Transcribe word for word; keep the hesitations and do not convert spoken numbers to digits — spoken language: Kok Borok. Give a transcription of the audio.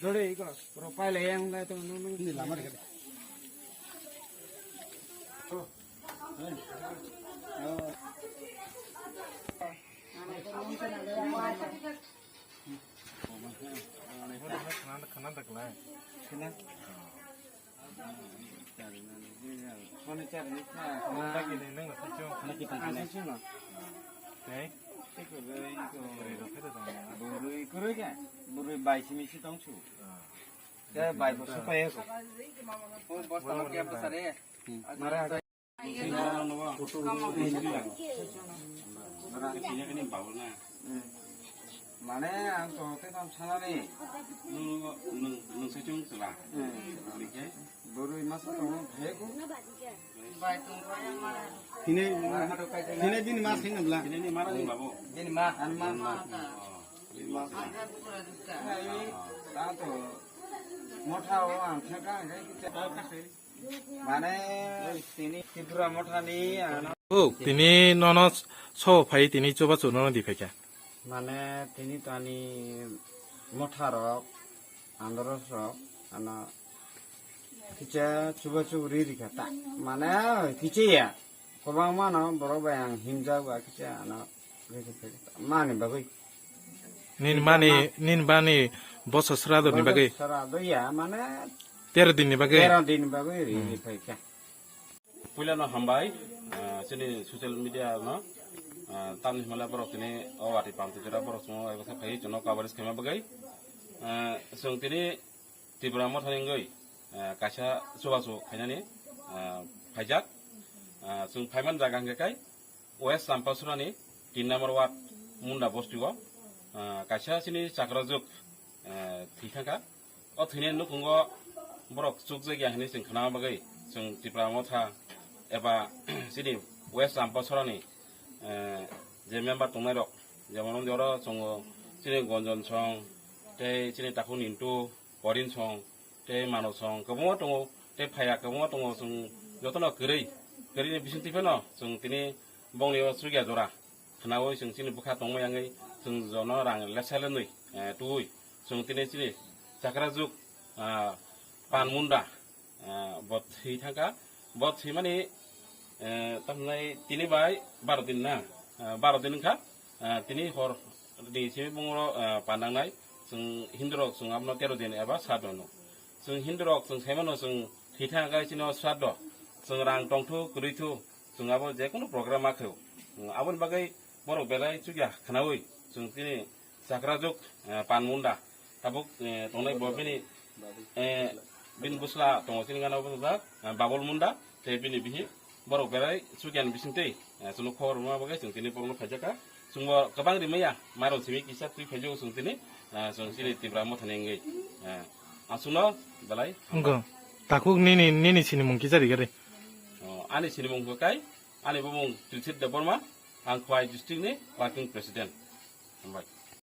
Dole iko, ropai le yang na to nung nung. Ni lama de. Burui kurui ke, burui bai simi si tong su. Ke bai bo supai ko. Ko bosta no ke apa sare? Mara. Mane ang to te tam sana ni. Nung, nung, nung se chung tla. Burui masa tong he ko. Hine, hine bini ma sing nabla. Hine ni mara ni babu. Bini ma, an ma. Bini ma. Ai, ta to motha o ang thaka ang kai kita. Mane tini Tripura motha ni ano. O, tini nono so phai tini chubachu nono di phaikha. Mane tini tani motha rok, andros rok, ano kicha chubachu ri rikha ta. Mane kicha ya. Kwbangma no borok bai ang himjak ba kicha ano ri rikha mani bagwi. Nini mani, nini mani boso srado ni bagwi. Srado ya mane tero din ni bagwi. Tero din ni bagwi ri rikha. Puilano hambai, ah, chini social media no, ah, tamni hwnba borok tini o watwi pamtwi jora borok chwngno ebo khe phaiwi chwngno coverage khaima bagwi. Ah, chwng tini Tipra Mothani wngwi, ah, kaisa chubachu khainani, ah, phaijak. Ah, chwng phaiman jaga hwnkhe kai West Champasurani tin number ward Munda bostio, ah, kaisa chini chakrajwk, ah, thwi thangkha. O thwinani nukhungo borok chukjakya hinwi chwng khnama bagwi chwng Tipra Motha eba chini West Champasurani, eh, je member tongnairok, jemon wngdi oro chwng chini Gonjon Song, tei chini Takhuk Nintu, Porin Song, tei Mano Song kwbangma tongo, tei phaiya kwbangma tongo, chwng jotono kwrwi, kwrwini bisingtwi phano chwng tini bongni o chukya jora khnaui chwng chini bwkha tongma yangwi chwng jono rang lesa lenwi, eh, twiwi chwng tini chini chakrajwk, ah, Pan Munda, ah, bo thwi thangkha. Bo thwimani, eh, tamhinai tini bai baro din na, ah, baro din wngkha. Ah, tini hor ni simi bungro, ah, panangnai chwng Hindu rok chwng abono tero din eba sat hwno. Chwng Hindu rok chwng saimano chwng thwi thangkha chini o sat do. Chwng rang tongthu kwrwithu. Chwng abo je kunu program ma khaio. Aboni bagwi borok belai chukya khnaui chwng chini chakrajwk, eh, Pan Munda tabuk, eh, tongnai bo bini, eh, bini bwsla tongo chini gana bwsajak, eh, Babul Munda tei bini bihik borok belai chukyani bisingtwi, eh, chwngno khobor rwna bagwi chwng tini borokno phaijakha. Chwngbo kwbang rimaya mairok simi kisa twi phaijago chwng tini, eh, chwng chini Tipra Mothani wngwi, eh, aswkno belai hambai. Wngkha. Takhuk nini, nini sinimung kisa rikha de. Oh, ani sinimung hwnkha kai, ani bumung Trilsit Debbarma, ang Khowai district ni working president. Hambai.